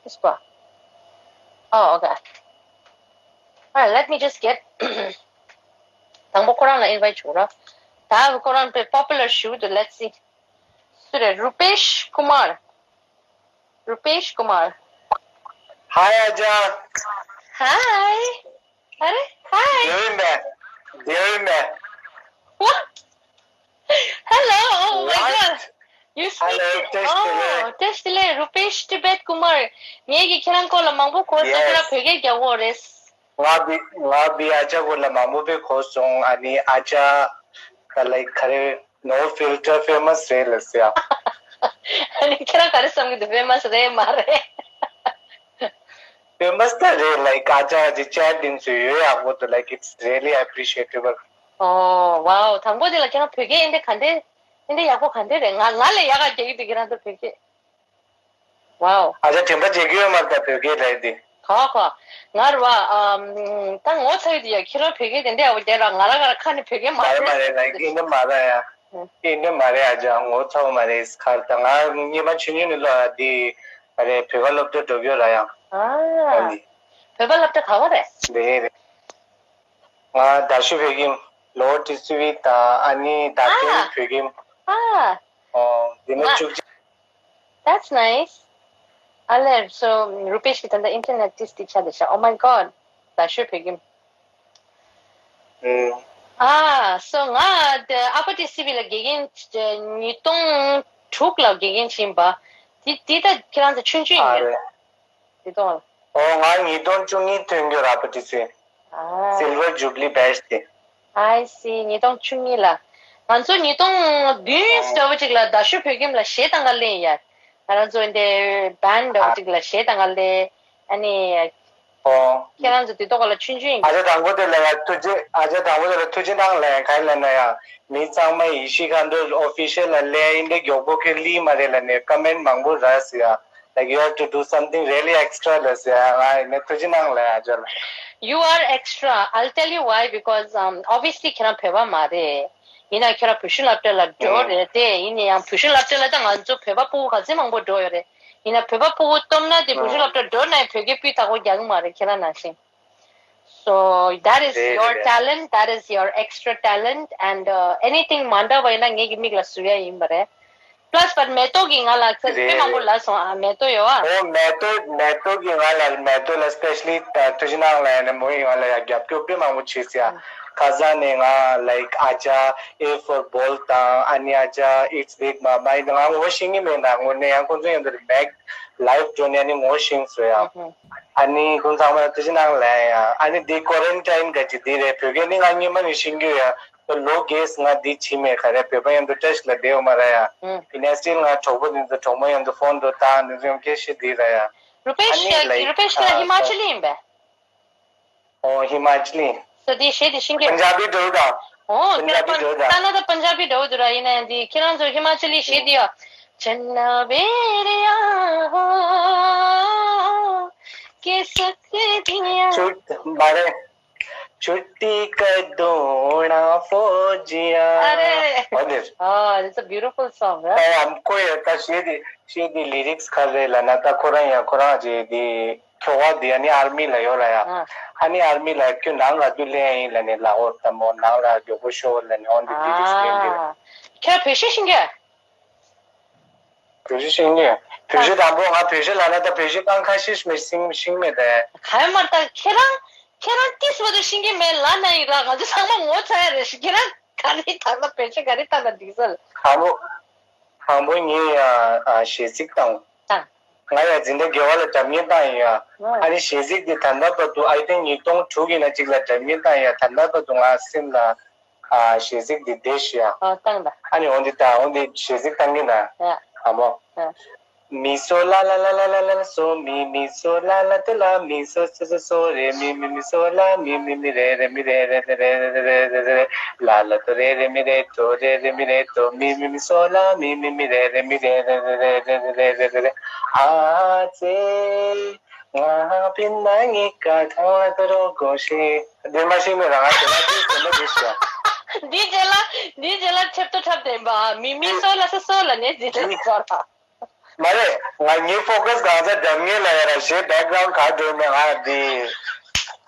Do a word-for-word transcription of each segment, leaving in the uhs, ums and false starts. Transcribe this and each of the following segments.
This one. Oh, okay. All right, let me just get དང་པོ་ཁོ་རང་ལ་invite བྱུང་ར། ད་ཁོ་རང་དཔེ་popular ཞུ་འདུག let's see. སུ་རེད། Rupesh Kumar. Rupesh Kumar. Hi, Aja. Hi. Are? Hi. Devi ma'am. Devi ma'am. What? Hello. Oh my What? God. You speak. Hello, བཀྲ་ཤིས་བདེ་ལེགས། ཨོ་བཀྲ་ཤིས་བདེ་ལེགས། Rupesh Tibet Kumar. ངས་ཀྱིས་ཁྱེད་རང་སྐོར་ལ་མང་པོ་གོ་སོང་། ཁྱེད་རང་Yes. བོད་སྐད་རྒྱག་གོ་རེད། ང་བི་ང་བི་ཨ་ཅག་སྐོར་ལ་མང་པོ་དཔེ་གོ་སོང་། ཨ་ནི་ཨ་ཅག་ག་like ག་རེ། No filter famous རེད་ལབ་ཟེར་ཡ། ཨ་ནི་ཁྱེད་རང་ག་རེ་བསམ་གྱི་འདུག famous རེད་མ་རེད། Famous ད་རེད། like ཨ་ཅག་གི་chat དེ་ཚོ་ཡོད་ཡག་པོ་འདུག like it's really appreciable. Oh wow. དང་པོ་དེ་ལ་ཁྱེད་རང་བོད་སྐད་ཨེ་འདྲ་ག་འདྲ་ཨེ་འདྲ་ཡག་པོ་ག་འདྲ་རེད། ང་ང་ལས་ཡག་ག་རྒྱག་གི་འདུག་ཁྱེད་རང་ཚོ་བོད་སྐད། Wow. ཨ་ཅག་དྲན་པ་བརྗེད་ཀྱི་ཡོད་མ་རེད་ད་བོད་སྐད་རེད་དེ། ག་ག་ང་ར་བ་ཨམ། ད་ངོ་ཚ་ཡོད་དེ་ཡ་ཁྱེད་རང་བོད་སྐད་དེ་འདྲ་ཡག་པོ་རྒྱག་ར། ང་རང་ང་རང་ཁ་ནས་བོད་སྐད་མ་མ་རེད་མ་རེད། like ཨེ་འདྲ་མ་རེད་ཡ། ཨེ་འདྲ་མ་རེད་ཨ་ཅག་ངོ་ཚ་བ་མ་རེད། ཁར་ད་ང་སྔོན་མ་ཆུང་ཆུང་ནས་ལོ་ཨ་དེ་ཨ་རེད་བོད་པ་སློབ་གྲྭ་འགྲོ་གི་ཡོད་ར་ཡང་། ཨ་ཨ་ནི། བོད་པ་སློབ་གྲྭ་ག་བ་རེད། དེ་རེད། ང་རྡ་ཤོད་བོད་ཁྱིམ། ལོ་ཏི་སི་བི་དང་ཨ་ནི་རྡ་སྟེང་ཨ་བོད་ཁྱིམ། ཨ་ཨོ་འདི་ནས་ང་བཅུ་གཅིག That's nice. ཨ་ལེ། So Rupesh གི་ད་ལྟ་internet ཏིས་ཏི་ཆ་དེ་ཤ། Oh my god. རྡ་ཤོད་བོད་ཁྱིམ། ཨ། So ང་དེ་ཨ་པ་ཏི་སི་བི་ལ་དགེ་རྒན་ཉིས་སྟོང་དྲུག་ལ་དགེ་རྒན་ཕྱིན་པ། དེ་དེ་ད་ཁྱེད་རང་ཚོ་ཆུང་ཆུང་ཡིན་ཨ་པས། རེད། དེ་དང་། ཨོ་ང་ཉིས་སྟོང་བཅུ་གཉིས་ཐོན་རྒྱུ་ར་པ་ཏི་སི། ཨ། Silver Jubilee batch དེ། I see. ཉིས་སྟོང་བཅུ་གཉིས་ལ། ང་ཚོ་ཉིས་སྟོང་བདུན་ཨོ་ལྟ་བུ་ཅིག་ལ་རྡ་ཤོད་བོད་ཁྱིམ་ལ་གཞས་བཏང་ག་སླེབས་ཡ། ང་རང་ཚོ་འདི་band ལྟ་བུ་ཨ། ཅིག་ལ་གཞས་བཏང་ག་སླེབས། ཨ་ནི། ཨོ། ཁྱེད་རང་ཚོ་དེ་ཐོག་ལ་ཆུང་ཆུང་ཡིན། ཨ་ཅག་དང་པོ་དེ་ལ་ཡ་ཐུགས་རྗེ། ཨ་ཅག་དང་པོ་དེ་ལ་ཐུགས་རྗེ་གནང་ལན་ག་རེ་ལབ་ན་ཡ། མི་ཚང་མ་ཡེ་ཤེས་མཁའ་འགྲོ་official ལ་སླེབས་ཡིན་དེ་མགྱོགས་པོ་ཁྱོད་སླེབས་མ་རེད་ལབ་ནས་comment མང་པོ་རག་སོང་ཡ། Like you have to do something really extra ལབ་ཟེར་ཡ། ང་ཡིན་ན་ཐུགས་རྗེ་གནང་ལབ་ཡ་ཅོ་ལ། You are extra. I'll tell you why, because um obviously ཁྱེད་རང་བོད་པ་མ་རེད། ཡིན་ན་ཁྱེད་རང་བོད་གཞུང་སློབ་གྲྭ་ལ་འགྲོ་ཨེ། རེད་དེ། ཡིན་ན་ཡང་བོད་གཞུང་སློབ་གྲྭ་ལ་ད་ང་ཚོ་བོད་པ་ཕྲུ་གུ་ག་ཚོད་མང་པོ་འགྲོ་ཡོད་རེད། ཡིན་ན་བོད་པ་ཕྲུ་གུ་སྟོབས་ན་དེ་བོད་གཞུང་ཨེ། སློབ་གྲྭ་འགྲོ་ན་ཡང་བོད་སྐད་སྤུས་དག་པོ་རྒྱག་གི་མ་རེད་ཁྱེད་རང་ནང་བཞིན། So that is རེད་རེད་your རེད། Talent, that is your extra talent, and uh, anything མ་འདྲ་བ་ཡིན་ན་ངེད་ཀྱི་མིག་ལ་བཟོ་ཡ་ཡིན་པ་རེད། Plus but མེ་ཏོག་གིས་ང་ལ་རེད་དཔེ་མང་པོ་རེད། ལབ་སོང་ཨ། མེ་ཏོག་ཡོད་ཨ། ཨོ་མེ་ཏོག་མེ་ཏོག་གིས་ང་ལ་མེ་ཏོག་ལ་specially ཐུགས་རྗེ་གནང་ལབ་ནས་མོ་ཡིས་ང་ལ་ཡ་རྒྱབ་སྐྱོར་དཔེ་མང་པོ་བྱས་ཟེར་ཡ། ཁ་སང་ནས་ང་like ཨ་ཅག A for ball དང་ཨ་ནི་ཨ་ཅག It's Big Mama ཡིན་ང་ངོ་ཤེས་ཀྱི་མེད་ན་དངོས་གནས་ཡང་ཁོང་ཚོ་ཡང་འདིར་མེག་live འགྲོ་ནས་ཨ་ནི་ངོ་ཤེས་སོང་ཡ། ཨ་ནི་ཁོང་ཚང་མ་ཐུགས་རྗེ་གནང་ལབ་ཡ། ཨ་ནི་འདི་quarantine ག་ཅིག་འདི་རེད། བོད་སྐད་ནི་ང་སྔོན་མ་ནས་ཤེས་ཀྱི་ཡོད་ཡ། ལོ་རྒས་ང་འདི་བྱེད་མེད་ག་རེ་བོད་པ་ཡང་འདུག་བཀྲ་ཤིས་ལ་བདེ་ཡོད་མ་ར་ཡ། ཡིན་ན་still ང་གྲོགས་པོ་འདི་ཚོ་གྲོགས་མོ་ཡང་འདུག་ཕོན་འདུག་བཏང་འདི་ཚོ་ཡང་སྐད་ཤེས་འདི་ར་ཡ། རུ་པེཤ་ཨ་ནི་ལ་རུ་པེཤ་ལ་ཧི་མ་ཅལ་ཡིན་པས། ཨོ་ཧི་མ་ཅལ་ཡིན། སོ་དེ་གཞས་དེ་ཤེས་ཀྱི། པན་ཇ་བི་འདྲ་བོ་དང་། ཨོ་པན་ཇ་བི་འདྲ་བོ་དང་། ད་ན་ད་པན་ཇ་བི་འདྲ་བོ་འདུག་ར། ཡིན་ན་ཡང་འདི་ཁྱེད་རང་ཚོ་ཧི་མ་ཅལ་ལི་གཞས་འདི་ཡ། ཆན་ན་བེ་རི་ཡ་ཧོ། ཀེ་སི་ཀེ་དི་ཡ། ཆུ་མ་རེད། ཆུ་ཏི་ཀ་དུ་ན་ཕོ་ཇི་ཡ། ཨ་རེ། འོ་འདིར། Oh, it's a beautiful song, huh? ཨ་ཡ་ཁོ་ཡ་ད་གཞས་འདི་གཞས་འདི་ལི་རིགས་ག་རེ་ལབ་ན་ད་ཁོ་རང་ཡ་ཁོ་རང་གཞས་འདི། ཁྱོ་ག་འདི་ཨ་ནི་ཨར་མི་ལ་ཡོད་ར་ཡ། ཨ་ནི་ཨར་མི་ལ་ཁྱོད་ནང་ལ་དུ་ལེན་ཡིན་ལ་ནི་ལ་འོ་ད་མོ་ནང་ལ་མགྱོགས་པོ་ཤོག་ལ་ནི་འོ་འདི་དུས་དུས་ཤིག་ཡིན་འདི། ཁྱོད་བོད་གཞས་ཤེས་ཀྱི། བོད་གཞས་ཤེས་ཀྱི། བོད་གཞས་དང་པོ་ང་བོད་གཞས་ལ་ན་ད་བོད་གཞས་རྐང་ཁ་ཤས་མེད་ཤིང་ཤིང་མེད་དེ། ག་ཡོད་མ་རེད་ད་ཁྱེད་རང་ཁྱེད་རང་ཏིས་བ་དུ་ཤེས་ཀྱི་མེད་ལ་ན་ཡིན་ར། ང་ཚོ་ཚང་མ་ངོ་ཚ་ཡ་རེད་ཤི། ཁྱེད་རང་ག་རེ་ད་ལ་བོད་གཞས་ག་རེ་ད་ལ་འགྲིག་ས་ལ། དང་པོ་དང་པོ་ངས་ཡ་གཞས་ཚིག་དང་། ང་ཡང་འཛིན་གྲྭ་དགེ་བ་ལ་སྒྲ་སྙན་བཏང་ཡིན་ཡ། ཨ་ནི་གཞས་ཚིག་འདི་ད་ལྟ་བར་དུ་I think ཉིས་སྟོང་དྲུག་ཡིན་ན་གཅིག་ལ་སྒྲ་སྙན་བཏང་ཡིན་ཡ། ད་ལྟ་བར་དུ་ང་སེམས་ལ་ཨ་གཞས་ཚིག་འདི་བསྡད་ཤི་ཡ། ཨ་ནི་འོ་འདི་ད་འོ་འདི་གཞས་ཚིག་བཏང་གི་ན་ཨ་མོ། མི་སོ་ལ་ལ་ལ་ལ་ལ་ལ་སོ་མི་མི་སོ་ལ་ལ་ཏི་ལ་མི་སོ་སོ་སོ་སོ་རེ་མི་མི་མི་སོ་ལ་མི་མི་མི་རེ་རེ་མི་རེ་རེ་རེ་རེ་རེ་རེ་རེ་ལ་ལ་དོ་རེ་རེ་མི་རེ་དོ་རེ་རེ་མི་རེ་དོ་མི་མི་མི་སོ་ལ་མི་མི་མི་རེ་རེ་མི་རེ་རེ་རེ་རེ་རེ་རེ་རེ་རེ། ཨ་ཙེ། ང་པིན་ན་ངི་ཀ་ཐང་ལ་ཏ་རོ་གོ་ཤེ། འདིར་མ་ཤེས་མེད་རང་ང་དེ་ལ་དེ་དེ་ལ་དེ་ཤོ། འདི་རྗེས་ལ་འདི་རྗེས་ལ་ཁྲེབ་ཏོ་ཁྲབ་ལྡན་པ་མི་མི་སོ་ལ་སོ་སོ་ལ་ནས་འདི་འདྲ་ཟེར་བ། མ་རེད། ང་ངའི་ཕོ་ཀ་སི་གང་ཚ་འགྲམ་ངེས་ལ་ཡོད་ར། ཞེས་བེག་གྷ་རའུན་ག་འགྲོ་མེད། ང་འདི་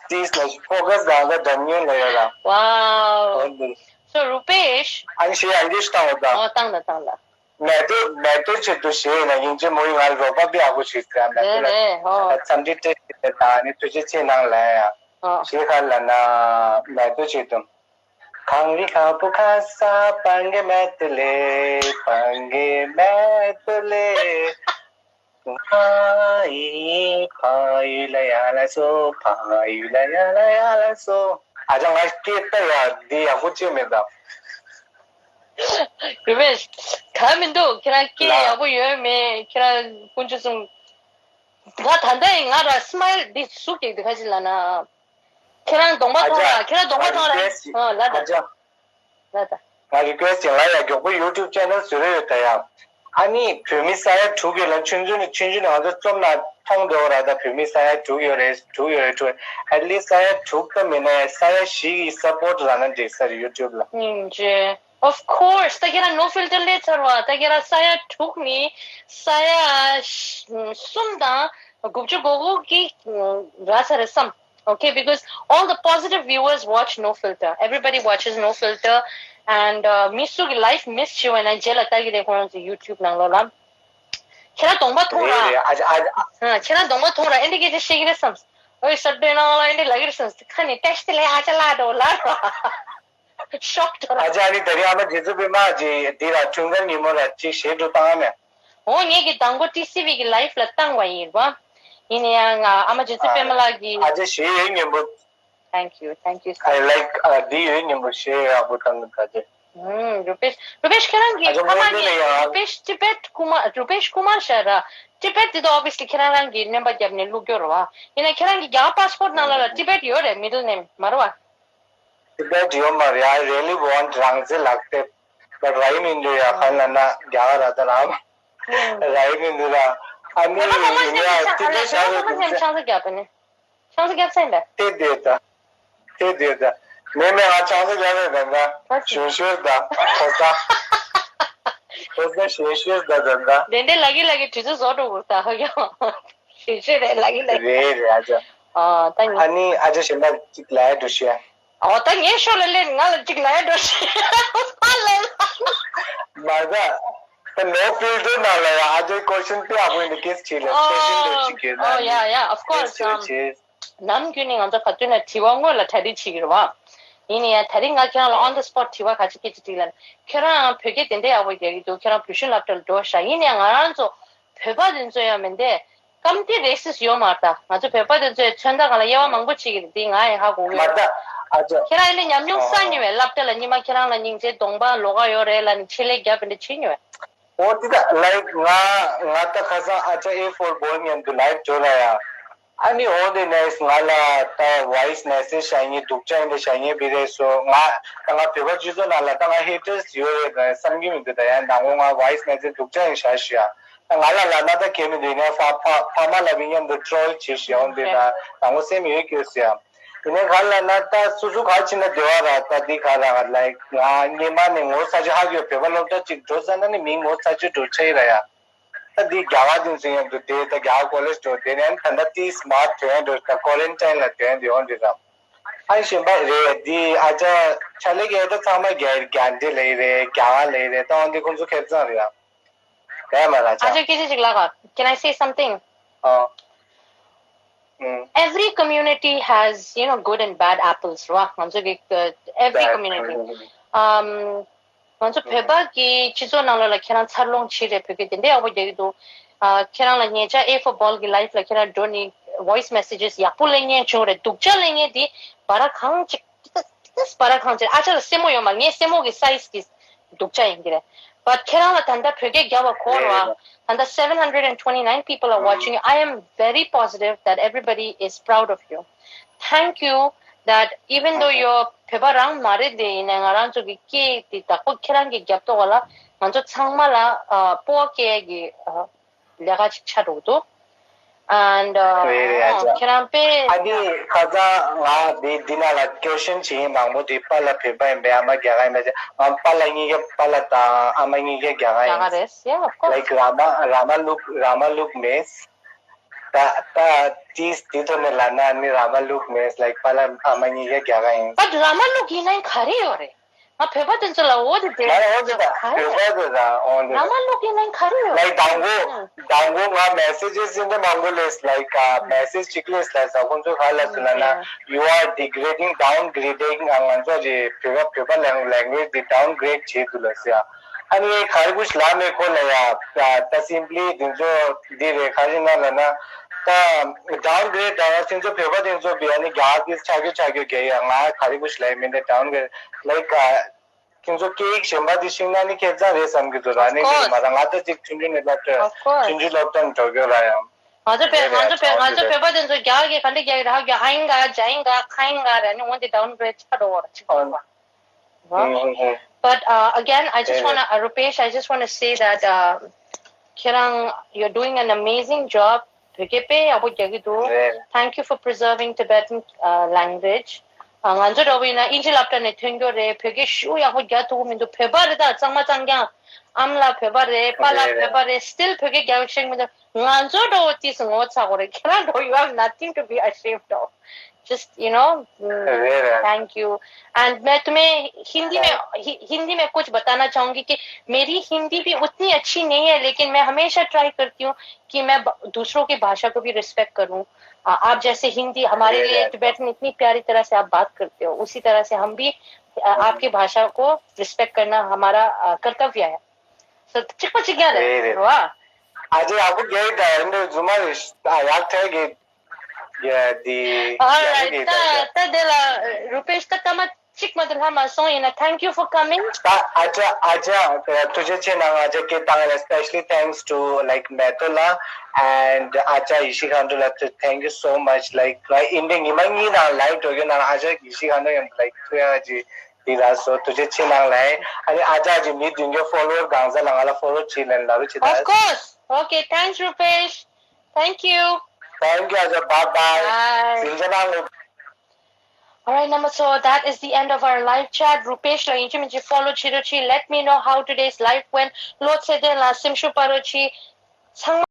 ཏིས་ལ་ཕོ་ཀ་སི་གང་ཚ་འགྲམ་ངེས་ལ་ཡོད་ར། Wow. So Rupesh. ཨ་ནི་ཞེས་ཡང་འདི་ཞུ་དང་འོ་ད། ཨོ་བཏང་ད་བཏང་ད། མེ་ཏོ་མེ་ཏོ་ཆེད་དུ་ཞེས་ཡིན་ན་ཡིན་གཅིག་མོ་ཡིན། ང་ལ་རོགས་པ་དཔེ་ཡག་པོ་ཞིག་ཟེར། མེ་ཏོ་རེད་ལ་རེད་ཨོ། ད་འཚམས་འདྲི་བཀྲ་ཤིས་བདེ་ལེགས་དང་ཨ་ནི་ཐུགས་རྗེ་ཆེ་གནང་ལ་ཡ། ཨོ། ཞེས་ག་ལ་ན་མེ་ཏོ་ཆེད་དུ། གངས་རི་ཁ་བུ་ཁ་ས་བང་གི་མེ་ཏོ་ལེ། བང་གི་མེ་ཏོ་ལེ། ང་ཡི་ཕ་ཡུལ་ལ་ཡར་ལ་སོ། ཕ་ཡུལ་ལ་ཡར་ལ་ཡར་ལ་སོ། ཨ་ཅག་ང་སྐད་ད་ཡ་འདི་ཡག་པོ་ཅིག་མེད་ད། རུ་པེཤ། ག་མི་འདུག་ཁྱེད་རང་སྐད་ཡག་པོ་ཡོད་མེད་ཁྱེད་རང་དཀོན་མཆོག་གསུམ། ང་ད་ལྟ་ཡི་ང་ར་སི་མའི་ལི་འདི་ཟུག་གེག་འདི་ཁ་ཅིག་ལ་ན། ཁྱེད་རང་གདོང་པ་མཐོང་ར་ཁྱེད་རང་གདོང་པ་མཐོང་ར། ཨ་ལ་ད། ལ་ད། ང་རི་ཀུ་ཨེ་སི་ཊི་ཡིན། ང་ཡ་མགྱོགས་པོ་ཡུ་ཊུབ་ཅེ་ནལ་བཟོ་རེ་ཡོད་ད་ཡ། ཨ་ནི་བོད་མི་ས་ཡ་དྲུག་ཡོད་ལ་ཆུང་ཆུང་ནས་ཆུང་ཆུང་ནས་ང་ཚོ་རྩོམ་ན་མཐོང་འདོད་ར། ད་བོད་མི་ས་ཡ་དྲུག་ཡོད་རེད་དྲུག་ཡོད་རེད་དྲུག་ཨེ་ལི་ས་ཡ་དྲུག་ད་མིན་ན་ཡ་ས་ཡ་བཞི་གི་སབ་པོར་ཊི་རག་ན་འགྲིག་ས་རེད་ཡུ་ཊུབ་ལ། ཨིན་ཇེ། Of course ད་ཁྱེད་རང་ནོ་ཕིལ་ཊར་ལས་ཚར་བ་ད་ཁྱེད་རང་ས་ཡ་དྲུག་ནི་ས་ཡ་གསུམ་དང་དགུ་བཅུ་གོ་དགུ་གི་རག་ཚར་རེད་བསམ། Okay, because all the positive viewers watch No Filter. Everybody watches No Filter. And uh, མི་སུ་གི་live miss བྱས་པ་ན་རྗེས་ལ་ལྟ་གི་རེད་ཁོ་རང་ཚོ་YouTube ནང་ལོགས་ལ། ཁྱེད་རང་གདོང་པ་མཐོང་ར། རེད་རེད། ཨ་ཅག་ཨ་ཅག་ཨ། ཁྱེད་རང་གདོང་པ་མཐོང་ར་ཨེ་འདྲ་སྐད་ཆ་བཤད་ཀྱི་རེད་བསམ། ཨོའི་སར་སྟོན་ནང་ལ་ཨེ་འདྲ་ལབ་ཀྱི་རེད་བསམ། ཁ་ནས་བཀྲ་ཤིས་བདེ་ལེགས་ཨ་ཅག་ལགས་འགྲོ་ལབ་ར། ཤོག་འགྲོ་ར། ཨ་ཅག་ཨ་ནི་དེ་རིང་ཨ་མ་རྗེ་བཙུན་པད་མ་གི་འདི་ལ་འཁྲུངས་སྐར་ཉིན་མོ་ར་ཅིག་གཞས་འགྲོ་བཏང་ཨ་མས། འོ་ངས་ཀྱི་དང་པོ་ཊི་སི་ཝི་གི་ལའིབ་ལ་བཏང་བ་ཡིན་ར། ཡིན་ན་ཡང་ང་ཨ་མ་རྗེ་བཙུན་པད་མ་ལགས་ཀྱི། ཨ་ཅག་གཞས་ཡོད་སྙན་པོ། Thank you, thank you so I much. Like འདི་ཡོད་སྙན་པོ་གཞས་ཡག་པོ་བཏང་གི་ད་ཅེ། ཧུམ། རུ་པེཤ། རུ་པེཤ་ཁྱེད་རང་གི་ཨ་ཅག་ཕ་མ་སྔོན་ནས་ངས་ཡང་རུ་པེཤ་ཊི་བེཊ་ཀུ་མ་རུ་པེཤ་ཀུ་མར་ཤར་ར། ཊི་བེཊ་འདི་ད་ཨོ་བི་ཡས་ལི་ཁྱེད་རང་རང་གི་སྣོན་པ་བརྒྱབ་ནས་བླུགས་རྒྱུ་རེད་བ། ཡིན་ན་ཁྱེད་རང་གི་རྒྱ་གར་པ་སི་པོར་ཊི་ནང་ལ་ལ་ཊི་བེཊ་ཡོད་རེད། མི་ཌལ་ནེམ་མ་རེད་བ། ཊི་བེཊ་ཡོད་མ་རེད། I really want རང་བཙན་ལག་དེབ། But རག་གི་མི་འདུག་ཡ། གང་ལབ་ན་རྒྱ་གར་ར་ད་རང་རག་གི་མི་འདུག་ར། ཨ་ནི་ཡིན་ན་ཊི་བེཊ་ཤར་རེད་འདུག་ཅེ། ཆང་ས་བརྒྱབ་པ་ནི། ཆང་ས་བརྒྱབ་ས་ཡིན་པས། དེ་དེ་ད། དེ་དེ་ད། མེ་མེ་ང་ཆང་ས་བརྒྱབ་རེད་ད་ད། ཞོ་ཞོར་ད། ཁོ་ས། ཁོ་ས་ཞོ་ཞོར་ད་ད་ད། དེ་འདྲའི་ལ་གི་ལ་གི་དུས་ཚོད་བཟོ་འགྲོ་གི་ད་ཧ་ཡོ། ཞོ་ཞོར་རེད་ལ་གི་ལ་གི། རེད་རེད་ཨ་ཅག་ཨ་ད་ཨ་ནི་ཨ་ཅག་གཞན་པ་ཅིག་ལ་ཡ་འགྲོ་ཤི་ཡ། ཨོ་ད་ངའི་ཤོ་ལ་ལེན་ང་ལ་ཅིག་ལ་ཡ་འགྲོ་ཤི་ཡ། ཕ་ལ་ལ། མ་ཟ། ད་ནོ་ཕིལ་ཊར་ནང་ལ་ཡ་ཨ་ཅག་ཀོ་ཤན་དཔེ་ཡག་པོ་ཡིན་འདུག་ཀེ་སི་བྱེད་ལ་ཀོ་ཤན་དེ་ཅིག་གི་ཨོ་ཡ་ཡ་of course ཀེ་སི་བྱེད། ནམ་རྒྱུན་ནས་ང་ཚོ་ག་དུས་ན་དྲི་བ་སྔོན་ལ་གྲ་སྒྲིག་བྱེད་ཀྱི་རེད་བ། ཡིན་ནའི་ཡང་ད་རིང་ང་ཁྱེད་རང་ལ་on the spot དྲི་བ་ག་ཅི་སྐད་ཆ་དྲིས་ལབ་ན། ཁྱེད་རང་བོད་སྐད་དེ་འདྲ་ཡག་པོ་རྒྱག་གི་འདུག་ཁྱེད་རང་བོད་གཞུང་སློབ་གྲྭ་ལ་འགྲོ་ཤག་ཡིན་ནའི་ང་རང་ཚོ་བོད་པ་དེ་ཚོ་ཡང་མིན་ཏེ། སྐམ་དེ་རེ་སིས་ཡོད་མ་རེད་ད། ང་ཚོ་བོད་པ་དེ་ཚོས་མཚོན་རྟགས་སྒང་ལ་དབྱེ་བ་མང་པོ་ཕྱེ་གི་རེད་དེ་ང་ཡང་ཧ་གོ་གི་མ་ཡོད། ད་ཨ་ཅག་ཁྱེད་རང་ཡིན་ནའི་ཉམས་མྱོང་བསགས་མྱོང་བས་སློབ་གྲྭ་ལ་ཉི་མ་ཁྱེད་རང་ལ་སྙིང་རྗེ་གདོང་པ་ལོགས་ཀ་ཡོད་རེད་ལབ་ནས་ཆེད་ལས་རྒྱབ་པ་འདྲ་བྱེད་མྱོང་བས། འོ་དེ་ད་ལའིབ་ང་ང་ད་ཁ་སང་ཨ་ཅག་ཨེ་ཕོར་བོལ་མཉམ་དུ་ལའིབ་འགྲོ་ལ་ཡ། ཨ་ནི་འོ་དེ་ནས་ང་ལ་ད་ཝོ་ཡིས་མེ་སེ་ཇི་བཞག་མཁན་སྡུག་ཅག་ཡིན་པས་བཞག་མཁན་བི་རེད་སོ། ང་ད་ང་བོད་པ་སྤྱི་ཚོགས་ནང་ལ་ད་ང་ཧེ་ཊར་སི་ཡོད་རེད་ད་བསམ་གྱི་མི་འདུག་ད་ཡང་ནང་ངོ་ང་ཝོ་ཡིས་མེ་སེ་ཇི་སྡུག་ཅག་ཡིན་བཞག་ཤི་ཡ། ད་ང་ལ་ལབ་ན་ད་གལ་མི་འདུག་ཡིན་ནའི་ཕ་ཕ་ཕ་མ་ལ་བི་མཉམ་དུ་ཊྲོལ་བྱེད་ཤི་ཡ། འོ་དེ་ད་ནང་ངོ་སེམས་ཡོད་སྐྱོ་སི་ཡ། དེ་ནས་ག་ལ་ན་ད་སོ་སོ་ག་ཕྱིན་ན་བདེ་བ་ར་ད་འདི་ག་ར་ལའིག་ང་སྔོན་མ་ནས་ངོ་ཚ་ཅིག་ཧ་གོ་བོད་པ་སློབ་གྲྭ་གཅིག་འགྲོ་ས་ན་ནི་མི་ངོ་ཚ་ཅིག་འགྲོ་ཆེ་ར་ཡ། ད་འདི་རྒྱ་གར་དེ་ཚོ་མཉམ་དུ་བསྡད་ད་རྒྱ་གར་ཀོ་ལེཇ་འགྲོ་དེ་ནས་ད་ལྟ་ཏིས་མར་ཐོན་འགྲོ་ད་ཀོ་རན་ཊིན་ལ་ཐོན་འདི་འོང་འདི་ར། ཨ་གཞན་པ་རེད་འདི་ཨ་ཅག་ཆ་ལེ་གེ་ད་ཚང་མ་རྒྱ་རྒྱ་འདི་ལེ་རེད་རྒྱ་གར་ལེ་རེད་ད་འོང་འདི་ཁོང་ཚོ་ཁེབས་ཚང་རེད་ཡ། ག་མ་ར་ཅག་ཨ་ཅག་སྐད་ཆ་ཅིག་ལབ་ག Can I say something? ཨ། ཨུམ། Every community has, you know, good and bad apples ར། ང་ཚོ་གི་uh, every community. Um ང་ཚོ་བོད་པ་གི་སྤྱི་ཚོགས་ནང་ལོགས་ལ་ཁྱེད་རང་འཚར་ལོངས་བྱེད་རེད་བོད་སྐད་དེ་འདྲ་ཡག་པོ་རྒྱག་གི་འདུག་ཨ་ཁྱེད་རང་ལ་ཉེ་ཆར་ཨེ་ཕོར་བོལ་གི་ལའིབ་ལ་ཁྱེད་རང་འགྲོ་ནི་ཝོ་ཡིས་མེ་སེ་ཇེས་ཡག་པོ་ལེན་མཁན་བྱུང་རེད། སྡུག་ཅག་ལེན་མཁན་དེ་བ་ར་གང་ཅིག་ཏིས་པ་ར་གང་ཅིག་ཨ་ཅག་ལ་སེན་མོ་ཡོད་མ་ངའི་སེན་མོ་གི་སའིས་གི་སྡུག་ཅག་ཡིན་གྱི་རེད། But ཁྱེད་རང་ལ་ད་ལྟ་བོད་སྐད་རྒྱབ་པ་གོ་ར་བ། ད་ལྟ་seven hundred and twenty-nine people are watching you. I am very positive that everybody is proud of you. Thank you that even though you're བོད་པ་རང་མ་རེད་དེ་ཡིན་ནའི་ང་རང་ཚོ་གི་སྐད་དེ་བདག་པོ་ཁྱེད་རང་གི་རྒྱབ་ཐོག་ལ་ང་ཚོ་ཚང་མ་ལ་སྤོབས་པ་སྐྱེ་ཡ་གི་ལས་ཀ་ཅིག་ཆགས་འགྲོ་གི་འདུག And uh, རེད་རེད་ཨ་ཅག་ཁྱེད་རང་པས། ཨ་ནི་ཁ་སང་ང་འདི་འདི་ན་ལ་ཀེ་ཤན་བྱེད་ཡིན་མང་པོ་འདི་པཱ་ལགས་བོད་པ་ཡིན་པས་ཨ་མ་རྒྱ་གར་ཡིན་པས་ང་པཱ་ལགས་གཉིས་ཀ་པཱ་ལགས་དང་ཨ་མ་གཉིས་ཀ་རྒྱ་གར་རྒྱ་གར་ཡིན། རེད། Yeah, of course. Like ར་མ་ར་མ་ལུག་ར་མ་ལུག་མེད། ད་ད་དེ་དེ་ཐོག་ནས་ལབ་ན་ནི་ར་མ་ལུག་མེད། Like པཱ་ལགས་ཨ་མ་གཉིས་ཀ་རྒྱ་གར་ཡིན། But ར་མ་ལུག་ཡིན་ན་ག་རེ་ཡོད་རེད། ང་བོད་པ་དེ་ཚོ་ལ་འོ་དེ་དེ། ང་ལ་འོ་དེ་ད་བོད་པ་དེ་ད་འོ་དེ། ར་མ་ལུག་ཡིན་ན་ག་རེ་ཡོད་Like རེད། དང་པོ་དང་པོ་ང་messages ཟིན་ཏེ་མང་པོ་སླེབས། Like uh, message གཅིག་སླེབས་ལ་ས་ཁོང་ཚོས་ག་ལབ་ཟེར་ལབ་ན། You are degrading, downgrading. ང་ང་ཚོ་རེད་བོད་པ་བོད་པ་language དེ་downgrade བྱེད་འདུག་ལ་ཟེར། ཨ་ནི་ག་རེ་ཀུ་ཤ་ལ་མེ་ཁོ་ལ་ཡ་ད་simply དེ་ཚོ་འདི་རེད་ག་རེ་ན་ལབ་ན། ད་downgrade དང་དེ་ཚོ་བོད་པ་དེ་ཚོ་བི་ཨ་ནི་རྒྱ་གར་ཆ་རྒྱུ་ཆ་རྒྱུ་རྒྱ་ཡ་ང་ག་རེ་ཀུ་ཤ་ལ་ཡ་མིན་ད་downgrade like དེ་ཚོ་སྐད་ཡིག་གཞན་པ་དེ་ཤེས་ན་ནི་ཁེ་བཟང་རེད་བསམ་གྱི་འདུག་ར། ནི་འདི་མ་ར་ང་ད་ཅིག་ཆུང་ཆུང་ནས་སློབ་གྲྭ་Of course. ཆུང་ཆུང་སློབ་གྲྭ་ནས་འགྲོ་རྒྱུ་ར་ཡང་། ང་ཚོ་བོད་ང་ཚོ་བོད་ང་ཚོ་བོད་པ་དེ་ཚོ་རྒྱ་གི་ག་འདྲ་རྒྱ་གི་ར་ཧ་གི་ཧ་ཡིན་ག་ཇ་ཡིན་ག་ཁ་ཡིན་ག་ར་ནི་འོན་ཏེ་downgrade ཆགས་འགྲོ་བ་ར་ཅིག་འགྲོ་བ། But uh, again, I just want to, uh, Rupesh, I just want to say that uh, ཁྱེད་རང་, you're doing an amazing job. བོད་སྐད་དཔེ་ཡག་པོ་རྒྱག་གི་འདུག Thank you for preserving Tibetan uh, language. ང་ཚོ་འདྲ་བོ་ཡིན་ན་ཨིན་ཇི་སློབ་གྲྭ་ནས་ཐོན་རྒྱུ་རེད། བོད་སྐད་ཤུགས་ཡག་པོ་རྒྱག་ཐུབ་ཀྱི་མི་འདུག་བོད་པ་རེད་ད་གཙང་མ་གཙང་རྐྱང་། ཨ་མ་ལགས་བོད་པ་རེད། པཱ་ལགས་བོད་པ་རེད། Still བོད་སྐད་རྒྱག་ཤེས་ཀྱི་མི་འདུག་ང་ཚོ་འདྲ་བོ་ཏིས་ངོ་ཚ་དགོས་རེད། ཁྱེད་རང་འདྲ་བོ you have nothing to be ashamed of. Just you know, mm, thank you. And मैं तुम्हें हिंदी में हि- हिंदी में कुछ बताना चाहूंगी कि मेरी हिंदी भी उतनी अच्छी नहीं है, लेकिन मैं हमेशा ट्राई करती हूँ कि मैं ब- दूसरों की भाषा को भी रिस्पेक्ट करूँ। आ, आप जैसे हिंदी हमारे लिए टिबेटन इतनी प्यारी तरह से आप बात करते हो, उसी तरह से हम भी आ, आपकी भाषा को रिस्पेक्ट करना हमारा आ, कर्तव्य है. So चिक चिक याद है वाह. आज आपको गए डायरेक्टर जुमा याद है कि ये दी All right. ད་ད་དེ་ལ་རུ་པེཤ་ད་ཀ་མ་གཅིག་མ་དེ་ལྷ་མ་སོང་ཡིན་ན། Thank you for coming. ད་ཨ་ཅག་ཨ་ཅག་ཐུགས་རྗེ་ཆེ་གནང་། ཨ་ཅག་སྐད་བཏང་ལ་especially thanks to like མེ་ཏོག་ལགས་and ཨ་ཅག་ཡེ་ཤེས་མཁའ་འགྲོ་ལགས། Thank you so much. Like ལ་ཨིན་ཌི་ཉི་མ་གཉིས་ནང་live འགྲོ་རྒྱུ་ནང་ཨ་ཅག་ཡེ་ཤེས་མཁའ་འགྲོ་ཡང་like ཐུགས་ཡ་ཅི་འདི་ལ་སོ་ཐུགས་རྗེ་ཆེ་གནང་ལ། ཨ་ནི་ཨ་ཅག་ཅི་མི་བདུན་གྱི་follower གང་ས་ལ་ང་ལ་follow བྱེད་ལེན་ལ་རུ་ཆེ་ད། Of course. Okay. Thanks, Rupesh. Thank you. Thank you, ཨ་ཅག. Bye bye. Bye. ཟིན་ཆ་གནང་ལོ། All right, number so that is the end of our live chat. Rupesh ལ་ཡིན་གཅིག་མིན་གཅིག་follow བྱེད་རོགས་གྱིས། Let me know how today's live went. བློ་ཚེ་བརྟན་ལ་སེམས་ཤུགས་སྤར་རོགས་གྱིས། ཚང་མ།